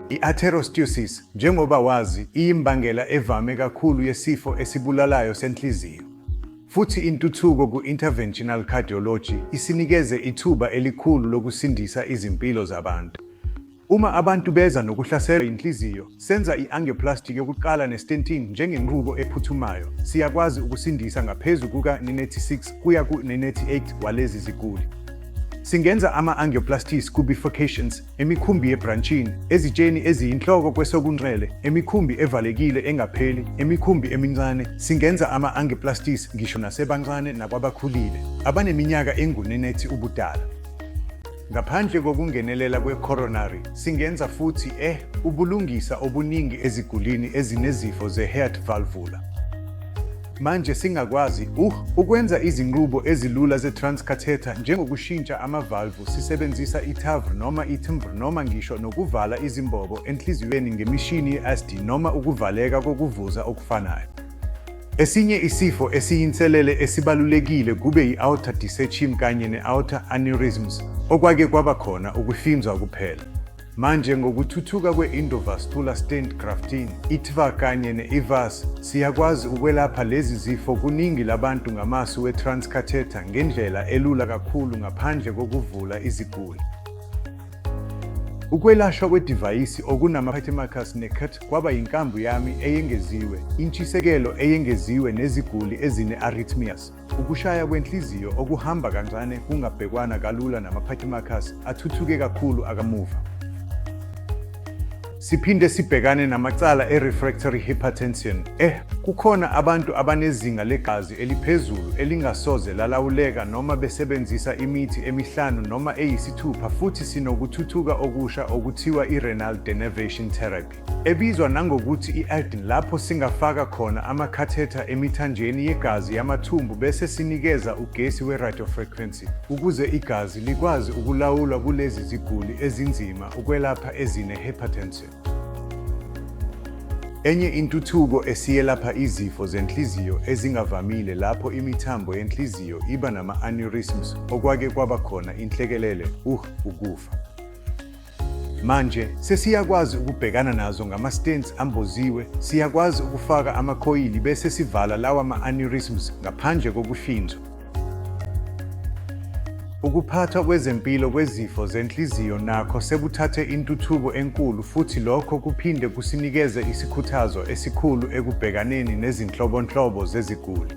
I-Atherosclerosis, njengoba wazi, iyimbangela evame kakhulu yesifo esibulalayo senhliziyo. Futhi intuthuko ku-interventional cardiology isinikeze ithuba elikhulu lokusindisa izimpilo zabantu. Uma abantu beza nokuhlaselwa yinhliziyo, senza i-angioplasty yokuqala ne-stenting njengenqubo ephuthumayo, siyakwazi ukusindisa ngaphezu kuka-96 kuya ku-98 walezi ziguli. Singenza ama-angioplasties ku-bifurcations, emikhumbi ye-branching, ezitsheni eziyinhloko kwesokunxele, emikhumbi evalekile engapheli, emikhumbi emincane, singenza ama-angioplasties ngisho nasebancane nakwabakhulile, abaneminyaka engu-90 ubudala. Ngaphandle kokungenelela kwe-coronary, singenza futhi ubulungisa obuningi ezigulini ezinezifo ze-heart valvula. Manje singakwazi ukwenza izinqubo ezilula ze-transcatheter njengokushintsha amavalvu sisebenzisa i-TAVR noma i-TMVR noma ngisho nokuvala izimbobo enhliziyweni ngemishini ye-ASD noma ukuvaleka kokuvuza okufanayo. Esinye isifo esiyinselele esibalulekile kube yi-aorta dissection kanye ne-aorta aneurysms okwake kwaba khona ukuhlinzwa kuphela. Manje ngokuthuthuka kwe-endovascular stent grafting, i-TVAR kanye ne-EVAS, siyakwazi ukwelapha lezi zifo kuningi labantu ngamasu we-transcatheter ngendlela elula kakhulu ngaphandle kokuvula iziguli. Ukwelashwa kwedivayisi okunama-pacemakers ne-CAT kwaba yinkambu yami eyengeziwe, intshisekelo eyengeziwe neziguli ezine-arrhythmias. Ukushaya kwenhliziyo okuhamba kancane kungabhekwana kalula nama-pacemakers athuthuke kakhulu akamuva. Siphinde sibhekane namacala e-refractory hypertension. Kukhona abantu abanezinga legazi eliphezulu elingasoze lalawuleka noma besebenzisa imithi emihlanu noma eyisithupha futhi sinokuthuthuka okusha okuthiwa i-renal denervation therapy, ebizwa nangokuthi i-ADN, lapho singafaka khona amakhathetha emithanjeni yegazi yamathumbu bese sinikeza ugesi we-radiofrequency ukuze igazi likwazi ukulawulwa kulezi ziguli ezinzima ukwelapha ezine-hypertension. Enye intuthuko esiyelapha izifo zenhliziyo ezingavamile lapho imithambo yenhliziyo iba nama-aneurysms okwake kwaba khona inhlekelele ukufa. Manje sesiyakwazi ukubhekana nazo ngama-stents amboziwe, siyakwazi ukufaka amakhoyili bese sivala lawa ma-aneurysms ngaphandle kokuhlinzwa. Ukuphathwa kwezempilo kwezifo zenhliziyo nakho sekuthathe intuthuko enkulu futhi lokho kuphinde kusinikeze isikhuthazo esikhulu ekubhekaneni nezinhlobonhlobo zeziguli.